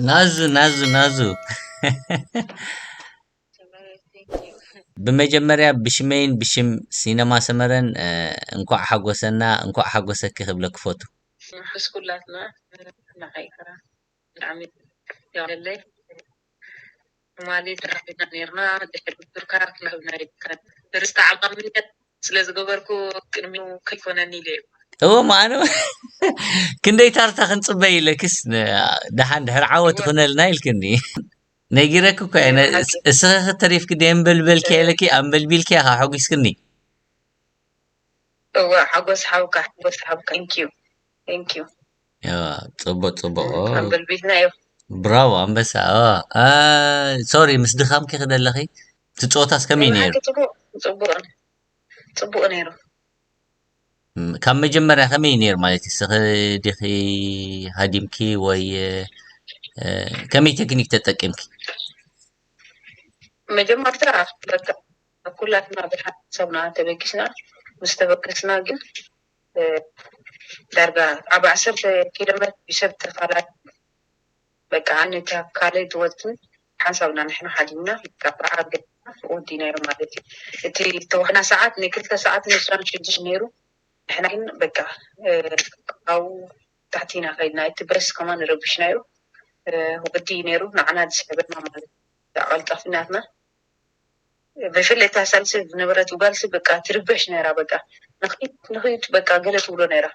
ናዙ ናዙ ናዙ ብመጀመርያ ብሽመይን ብሽም ሲነማ ሰመረን እንኳዕ ሓጎሰና እንኳዕ ሓጎሰኪ ክብለኪ ፈቱ። ንሕስኩላትና ንዓይካ ብጣዕሚ ያለይ ትማሊ ተራኺብና ነርና ድሕሪ ቱርካ ክላህብና ይከን ርስቲ ዓማምነት ስለ ዝገበርኩ ቅድሚኡ ከይኮነኒ ኢለ እየ። እዎ ማዕነ ክንደይ ታርታ ክንፅበይ ኢለክስ ደሓን ድሕር ዓወት ይኹነልና ኢልክኒ ነጊረክ እኮ እየ እስኸ ተሪፍክ ደንበልበልክ ኢለኪ ኣንበልቢልክ ኢኻ ሓጒስክኒ። እወ ሓጎስ ሓውካ ሓጎስ ሓውካ thank you thank you ጽቡቅ ጽቡቅ ኣንበልቢልና እዩ። ብራቮ ኣንበሳ። ሶሪ ምስ ድኻምኪ ክደለኺ ትጾታስ ከመይ ነይሩ? ጽቡቅ ጽቡቅ ጽቡቅ ነይሩ። ካብ መጀመርያ ከመይ ነይሩ ማለት እዩ? ስኺ ዲኺ ሃዲምኪ ወይ ከመይ ቴክኒክ ተጠቂምኪ? መጀመርታ በቃ ኩላትና ብሓንሳብና ተበጊስና ምስ ተበገስና ግን ዳርጋ ኣብ ዓሰርተ ኪሎ ሜትር ብሰብ ተፋላ በቃ ኣነ እታ ካልእ ትወፅን ሓንሳብና ንሕና ሓዲምና በቃ ብዓገና ወዲናዮ ማለት እዩ። እቲ ተዋህና ሰዓት ንክልተ ሰዓት ንስራን ሽዱሽተ ነይሩ። ንሕና ግን በቃ ካብኡ ታሕቲና ከይድና እቲ በስ ከማን ረቢሽናዮ ወዲ ነይሩ ንዓና ዝስሕበና ማለት እዩ። ኣቐልጣፊናትና ብፍላይ እታ ሳልሲ ዝነበረት ጓልሲ በቃ ትርበሽ ነይራ በቃ ንኺድ ንኺድ በቃ ገለ ትብሎ ነይራ።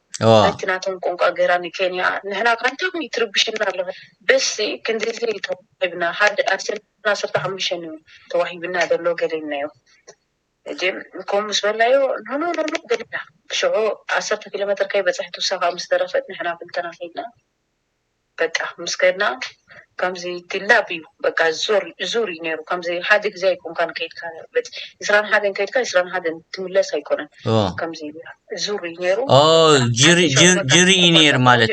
ሓንቲ ናቶም ቋንቋ ገይራ ንኬንያ ንሕና ካንታ ትርብሽና ኣለኹ በስ ክንዲዚ ተዋሂብና ሓደ ኣርሰናል ዓሰርተ ሓሙሽተ እዩ ተዋሂብና ዘሎ ገለ ኢልናዮ። እጂ ከምኡ ምስ በልናዮ ኖኖኖኖ ገለና ሽዑ ዓሰርተ ኪሎ ሜትር ከይበፅሐት ውሳ ከዓ ምስ ደረፈት ንሕና ክልተና ከይድና በቃ ምስ ከድና ከምዚ ትላብ እዩ በቃ ዙር ዙር እዩ ነይሩ። ከምዚ ሓደ ግዜ ኣይኮንካን ከይድካ በቲ ዕስራን ሓደን ከይድካ ዕስራን ሓደን ትምለስ ኣይኮነን። ከምዚ ዙር እዩ ነይሩ። ጅሪ እዩ ነይር ማለት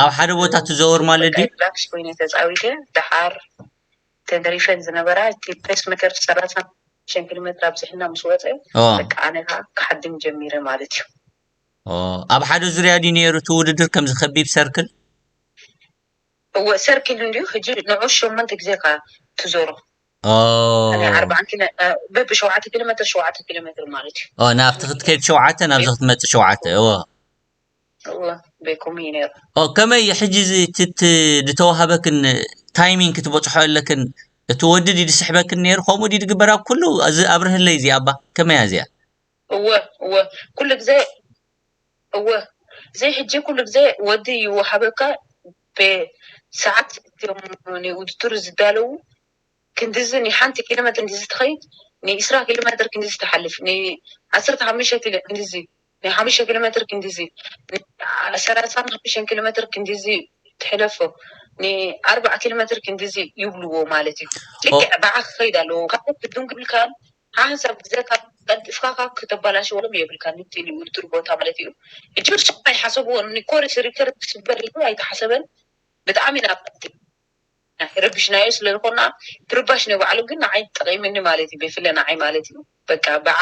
ኣብ ሓደ ቦታ ትዘውር ማለት ድዩ? ሪላክስ ኮይነ ተፃዊተ ደሓር ተንደሪፈን ዝነበራ እቲ ፔስ ሜከር ሰላሳ ኪሎ ሜትር ኣብዚሕና ምስ ወፀ በቃ ኣነ ከዓ ክሓድም ጀሚረ ማለት እዩ። ኣብ ሓደ ዙርያ ድዩ ነይሩ እቲ ውድድር ከምዚ ከቢብ ሰርክል? እወ ሰርክል እንድዩ ሕጂ ንዑ ሸሞንተ ግዜ ካ ትዞሮ ኣርባዓን ኪሎ በብሸውዓተ ኪሎ ሜትር ሸውዓተ ኪሎ ሜትር ማለት እዩ። ናብቲ ክትከይድ ሸውዓተ ናብዚ ክትመፅእ ሸውዓተ እወ እወ በይኮም እዩ ነይሩ። ከመይ ሕጂ እዚ ትት ዝተዋሃበክን ታይሚንግ ክትበፅሖ ኣለክን እቲ ወዲ ድዩ ዝስሕበክን ነይሩ ከምኡ ድዩ ዝግበር ኣብ ኩሉ እዚ ኣብርህለይ እዚ ኣባ ከመይ እያ እዚኣ? እወ እወ ኩሉ ግዜ እወ እዚ ሕጂ ኩሉ ግዜ ወዲ ይወሃበካ ብሰዓት እቶም ንውድድር ዝዳለዉ ክንድዚ ንሓንቲ ኪሎ ሜትር እንድዚ ትኸይድ ንዒስራ ኪሎ ሜትር ክንድዚ ትሓልፍ ንዓሰርተ ሓሙሽተ ኪሎ ክንድዚ ንሓሙሽተ ኪሎ ሜትር ክንድዚ ሰላሳን ሓሙሽተን ኪሎ ሜትር ክንድዚ ትሕለፎ ንኣርባዓ ኪሎ ሜትር ክንድዚ ይብልዎ ማለት እዩ። ልክዕ ብዓ ክኸይድ ኣለዎ ካልኦት ክድንጉልካን ሓንሳብ ግዜካ ቀልጢፍካ ካብ ክተባላሽወሎም የብልካ ንትል ውድድር ቦታ ማለት እዩ። ሕጂ እሱ ኣይሓሰብዎን ኮርስ ሪከርድ ክስበር ኢሉ ኣይተሓሰበን። ብጣዕሚ ኢና ቀልጢፍ ረቢሽናዮ ስለ ዝኾና ትርባሽ ናይ ባዕሉ ግን ንዓይ ጠቒምኒ ማለት እዩ። ብፍለ ንዓይ ማለት እዩ በቃ ብዓ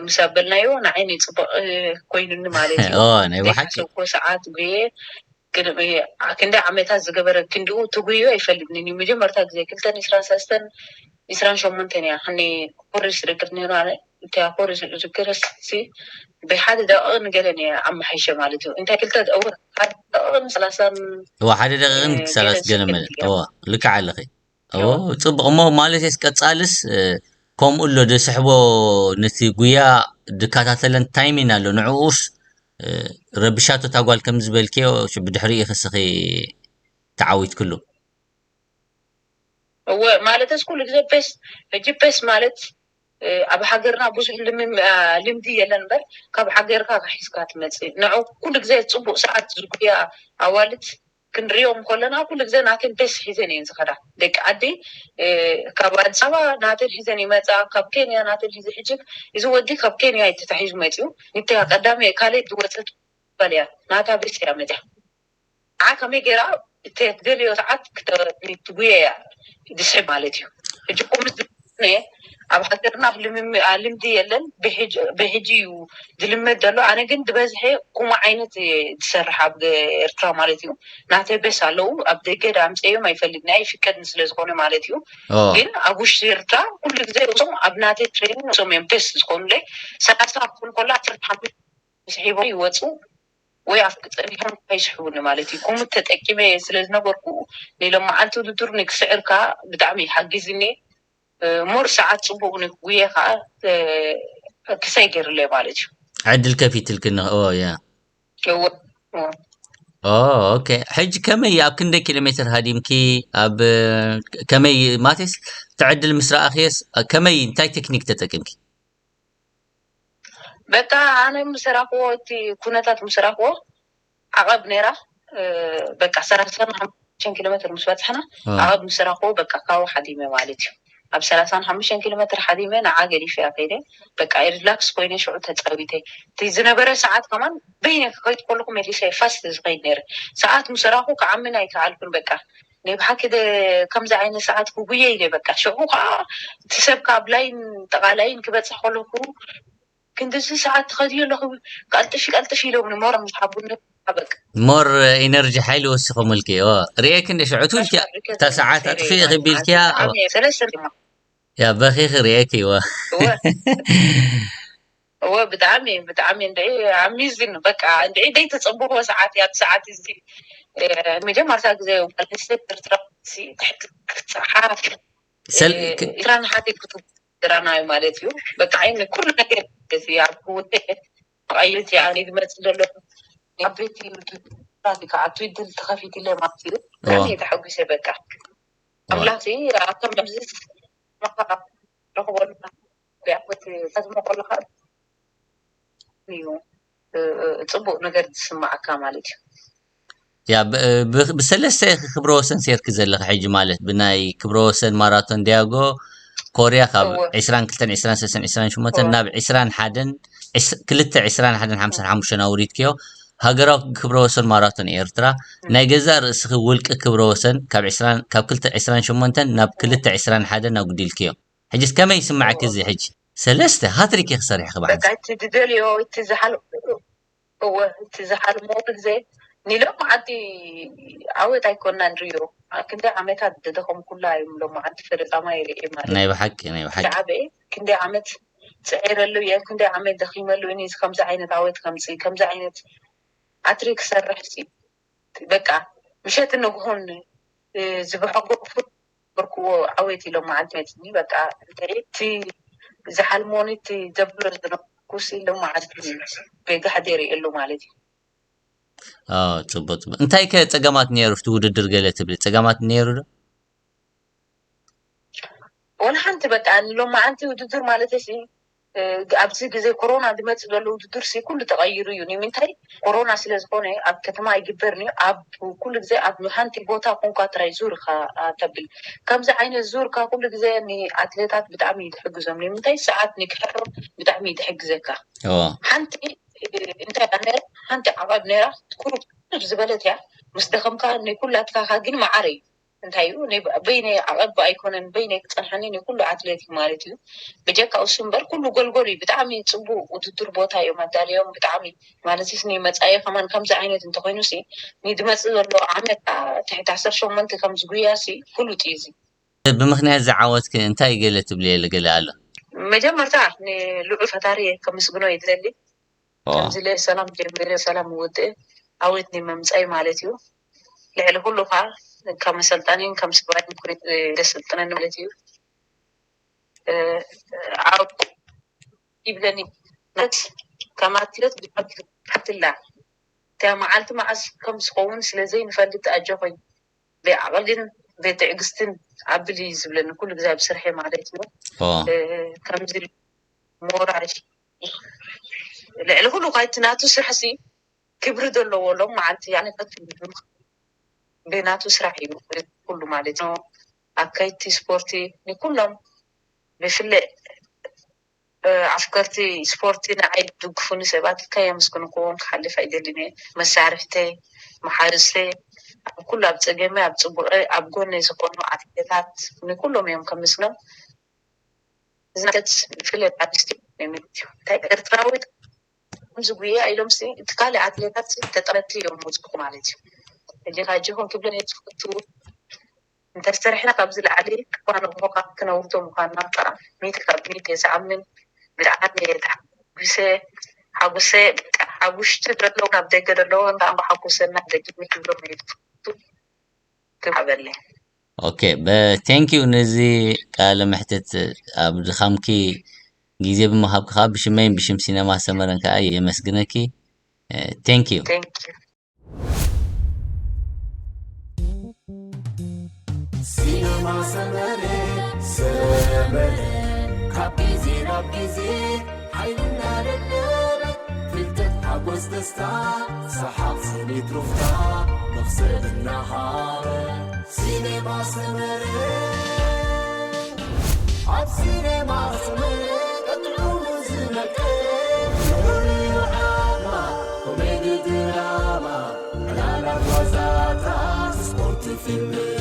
ምስ ኣበልናዮ ንዓይ ናይ ፅቡቕ ኮይኑኒ ማለት እዩ። ናይ ብሓቂ ዘይሓሰብኮ ሰዓት ጉየ ክንደይ ዓመታት ዝገበረ ክንድኡ ትጉዮ ኣይፈልጥንን እዩ። መጀመርታ ግዜ ክልተን ዕስራን ሰለስተን ዕስራን ሸሞንተን እያ ከኒ ኮርስ ርክብ ነይሩ ኣነ እታ ኮርስ ርክብ ሲ ብሓደ ደቂቕ ንገለ እየ ኣመሓይሸ ማለት እዩ። እንታይ ክልተ እወ ሓደ ደቂቕን ሰላሳን እዋ ሓደ ደቂቕን ሰላስ ገለ መለ እዋ ልክዕ ኣለኺ። እዎ ጽቡቕ እሞ ማለት የስ ቀጻልስ ከምኡ ኣሎ ደስሕቦ ነቲ ጉያ ድከታተለን ታይሚን ኣሎ ንዕኡስ ረብሻቶ ታጓል ከም ዝበልክዮ ብድሕሪኡ ክስኺ ተዓዊትክሉ እወ ማለትስ ኩሉ ግዜ ፔስ ሕጂ ፔስ ማለት ኣብ ሃገርና ብዙሕ ልምዲ የለን እምበር ካብ ሃገርካ ሒዝካ ትመፅእ ንዑ ኩሉ ግዜ ፅቡቅ ሰዓት ዝጉያ ኣዋልድ ክንሪኦም ከለና ኩሉ ግዜ ናተን ፔስ ሒዘን እየን ዝኸዳ ደቂ ዓዲ ካብ ኣዲስ ኣበባ ናተን ሒዘን ይመፃ ካብ ኬንያ ናተን ሒዘ ሕጂ እዚ ወዲ ካብ ኬንያ እዩ ተታሒዙ መፂኡ ንታ ቀዳሚ ካልእ ዝወፀት ጓል እያ ናታ ፔስ እያ መፅያ ንዓ ከመይ ገይራ እተትደልዮ ሰዓት ክትጉየ እያ ድስሕብ ማለት እዩ ሕጂ ከምዚ ኣብ ሃገርና ልምዲ የለን። ብሕጂ እዩ ዝልመድ ዘሎ። ኣነ ግን ዝበዝሐ ኩማ ዓይነት ዝሰርሕ ኣብ ኤርትራ ማለት እዩ። ናተይ በስ ኣለዉ ኣብ ደገ ዳ ኣምፀዮም ኣይፈልግ ናይ ኣይፍቀድን ስለዝኮነ ማለት እዩ። ግን ኣብ ውሽጢ ኤርትራ ኩሉ ግዜ እዞም ኣብ ናተይ ትሬኒንግ እዞም እዮም በስ ዝኾኑለይ። ሰላሳ ክኾን ከሎ ዓሰርተ ሓሙሽተ ስሒቦም ይወፁ ወይ ኣፍ ክፀኒሖም ከይስሕቡኒ ማለት እዩ። ኩምት ተጠቂመ ስለ ዝነበርኩ ንሎም መዓልቲ ውድድር ንክስዕርካ ብጣዕሚ ሓጊዝኒ። ሞር ሰዓት ፅቡቅ ንክጉየ ከዓ ክሳይ ገይርለይ ማለት እዩ። ዕድል ከፊትልክኒ ኦ ያ እወ እወ ኦ ኦኬ። ሕጂ ከመይ ኣብ ክንደይ ኪሎ ሜትር ሃዲምኪ ኣብ ከመይ ማቴስ ትዕድል ምስ ረኣኽየስ ከመይ እንታይ ቴክኒክ ተጠቂምኪ? በቃ ኣነ ምስ ረኣኽዎ እቲ ኩነታት ምስ ረኣኽዎ ዓቐብ ነይራ በቃ ሰላሳን ሓሙሽተን ኪሎ ሜትር ምስ በፅሕና ዓቐብ ምስ ረኣኽዎ በቃ ካብኡ ሓዲመ ማለት እዩ። ኣብ ሰላሳን ሓሙሽተን ኪሎ ሜትር ሓዲመ ንዓ ገዲፈ እያ ከይደ በቃ ሪላክስ ኮይነ ሽዑ ተፃዊተ። እቲ ዝነበረ ሰዓት ከማን በይነ ክኸይድ ከለኩ መሊሰ ፋስት ዝኸይድ ነይረ። ሰዓት ምስ ረኣኹ ክዓምን ኣይከኣልኩን በቃ ናይ ብሓቂ ደ- ከምዚ ዓይነት ሰዓት ክጉየ ኢለ በቃ ሽዑ ከዓ እቲ ሰብ ካብ ላይን ጠቓላይን ክበፅሕ ከለኩ ክንድዚ ሰዓት ትኸድዮ ኣለኹ ቀልጥፊ ቀልጥፊ ኢሎምኒ ሞር ምስ ሓቡኒ በቃ ሞር ኢነርጂ ሓይሊ ወሲኾምልኪ ኦ ርኤኪ እንደ ሽዑ ትብልኪያ እታ ሰዓት ኣጥፍኢ ክቢልኪያ ሰለስተ ድማ ያ በኺኺ ርኤኪ ዋ እወ እወ ብጣዕሚ ብጣዕሚ እንደ ኣሚዚን በቃ እንደ ደይ ተፀንብሮ ሰዓት እያ ሰዓት እዚ መጀመርታ ግዜ ጓል ኣንስተይቲ ኤርትራ ትሕቲ ክትፀሓፍ ሰል ኢራን ሓደ ክትራናዩ ማለት እዩ በቃ ዓይኒ ኩሉ ነገር እዚ ኣብ ህይወተይ ተቐይርት እያ ኣነ ዝመፅእ ዘሎ ዓበይቲ ክዓቱ ድል ተኸፊትለ ማለት እዩ ብጣዕሚ እየ ተሓጒሰ በቃ ኣምላኽ ኣብቶም ኣብዚ ረኽበሉ ተዝሞ ከለኻ እዩ ፅቡቅ ነገር ዝስማዓካ ማለት እዩ ያ ብ- ብ- ብሰለስተ ኢኺ ክብረ ወሰን ሴርኪ ዘለኺ ሕጂ ማለት ብናይ ክብረ ወሰን ማራቶን ዲያጎ ኮርያ ካብ እወ። ዕስራን ክልተን ዕስራን ሰለስተን ዕስራን ሸሞንተን እወ። ናብ ዕስራን ሓደን ዕስ- ክልተ ዕስራን ሓደን ሓምሳን ሓሙሽተን ኣውሪድክዮ ሃገራዊ ክብረ ወሰን ማራቶን ኤርትራ ናይ ገዛእ ርእስኺ ውልቂ ክብረ ወሰን ካብ ዕስራን ካብ ክልተ ዕስራን ሸሞንተን ናብ ክልተ ዕስራን ሓደን ኣጉዲልክዮ ሕጅስ ከመይ ይስምዓኪ እዚ ሕጂ ሰለስተ ሃትሪክ ኢኺ ሰሪሕኺ ብሓንሳብ በቃ እቲ ዝደልዮ እቲ ዝሓል እወ እቲ ዝሓልሞ ግዜ ንሎም ዓዲ ዓወት ኣይኮና ንሪዮ ክንደይ ዓመታት ዝደኸምኩላ እዮም ሎም ዓዲ ፈለጣማ ይርኢ ማለት ናይ ብሓቂ ናይ ብሓቂ ዓበየ ክንደይ ዓመት ፅዒረሉ እየ ክንደይ ዓመት ደኺመሉ እኒ ከምዚ ዓይነት ዓወት ከምፅእ ከምዚ ዓይነት ዓትሪ ክሰርሕ ሲ በቃ ምሸት ንግሆን ዝበሐጎ ክፉት በርክዎ ዓወት ኢሎም መዓልቲ መፅኒ በቃ እቲ ዝሓልሞኒ እቲ ዘብሎ ዝነበርኩስ ኢሎም መዓልቲ ጌጋ ሕደር የሉ ማለት እዩ ኣዎ፣ ፅቡቅ ፅቡቅ። እንታይ ከ ፀገማት ነይሩ እቲ ውድድር ገለ ትብሊ ፀገማት ነይሩ ዶ? ወላ ሓንቲ በቃ ንሎማዓንቲ ውድድር ማለት ሲ ኣብዚ ግዜ ኮሮና ዝመፅእ ዘሎ ውድድር ሲ ኩሉ ተቐይሩ እዩ ንምንታይ ኮሮና ስለ ዝኾነ ኣብ ከተማ ኣይግበርን እዩ ኣብ ኩሉ ግዜ ኣብ ሓንቲ ቦታ ኮንኳ ጥራይ ዙር ኢኻ ተብል ከምዚ ዓይነት ዙር ካ ኩሉ ግዜ ንኣትሌታት ብጣዕሚ እዩ ዝሕግዞም ንምንታይ ሰዓት ንክሕሮም ብጣዕሚ እዩ ዝሕግዘካ ኦ ሓንቲ እንታይ ኣነ ሓንቲ ዓቐብ ነራ ኩሩብ ዝበለት እያ ምስ ደኸምካ ንኩላትካ ግን መዓረ እዩ እንታይ እዩ በይነይ ዓቐብ ኣይኮነን በይነይ ክፀንሓኒ ንኩሉ ኣትሌት እዩ ማለት እዩ ብጀካ እሱ እምበር ኩሉ ጎልጎል እዩ ብጣዕሚ ፅቡቅ ውድድር ቦታ እዮም ኣዳልዮም ብጣዕሚ ማለት ስ መፃኢ ከማን ከምዚ ዓይነት እንተኮይኑ ሲ ንድመፅእ ዘሎ ዓመት ትሕቲ ዓሰርተ ሸሞንተ ከምዚ ጉያ ሲ ፍሉጥ እዩ እዚ ብምክንያት ዝዓወትክ እንታይ ገለ ትብልየለ ገለ ኣሎ መጀመርታ ንልዑል ፈጣሪ ከመስግኖ እየ ዝደሊ ከምዚ ለ ሰላም ጀምረ ሰላም ውድእ ኣወት ንምምፀይ ማለት እዩ ልዕሊ ኩሉ ከዓ ከም ኣሰልጣኒን ከም ስባይን ደስልጥነኒ ማለት እዩ ይብለኒ ነት ከም ኣትሌት ብሓትላ እታ መዓልቲ መዓስ ከም ዝኸውን ስለ ዘይንፈልጥ ኣጆኾይ ብዓቕልን ብትዕግስትን ኣብል እዩ ዝብለኒ ኩሉ ግዜ ኣብ ስርሐ ማለት እዩ ከምዚ ሞራል ልዕሊ ኩሉ ኳይቲ ናቱ ስራሕ ሲ ክብሪ ዘለዎ ሎም መዓልቲ ያነቀት ብናቱ ስራሕ እዩ ኩሉ ማለት ነው ኣካይቲ ስፖርቲ ንኩሎም ብፍለ ኣፍከርቲ ስፖርቲ ንዓይ ድግፉኒ ሰባት ከየመስግንክዎም ክሓልፍ ኣይደልን እየ መሳርሕተይ መሓርስተይ ኣብ ኩሉ ኣብ ፀገመ ኣብ ፅቡቀ ኣብ ጎነ ዝኾኑ ኣትሌታት ንኩሎም እዮም ከምስሎም ዝናተት ብፍላይ ኣርቲስት እዮም ማለት እዩ። እንታይ ኤርትራዊ ዝጉየ ኢሎም ሲ እቲ ካልእ ኣትሌታት ሲ ተጠረቲ እዮም መውፅኹ ማለት እዩ። ሕጂ ካጅኹም ክብለን የትፍቱ እንተሰርሕና ካብዚ ላዕሊ ክፋንኹ ክነውርቶ ምዃንና ብጣዕሚ ሚእቲ ካብ ሚእቲ እየ ዝኣምን። ብጣዕሚ እየ ተሓጉሰ ሓጉሰ በቃ ኣብ ውሽጢ ዘለዉ ናብ ደገ ዘለዉ እንዳ ኣንባሓጉሰና ደጊ ክብሎም እየ ዝፍቱ። ክብዓበለይ። ኦኬ በ thank you ነዚ ቃለ መሕትት ኣብ ድኻምኪ ግዜ ብምሃብኪ ከዓ ብሽመይን ብሽም ሲነማ ሰመረን ከዓ የመስግነኪ። Thank you። Thank you። ሲነማ ሰመረ ሰመረ ካብ ግዜ ናብ ግዜ ሓይልና ደደበ ፍልጠት ሓጎስ ደስታ ሰሓቕ ስኒት ሩፍታ መኽሰብ እናሃበ ሲነማ ሰመረ ኣብ ሲነማ ሰመረ ቀጥዑ ዝመቀ ፍሉይ ዓማ ኮሜዲ ድራማ ዕላላት ዋዛታት ስፖርት ፊልም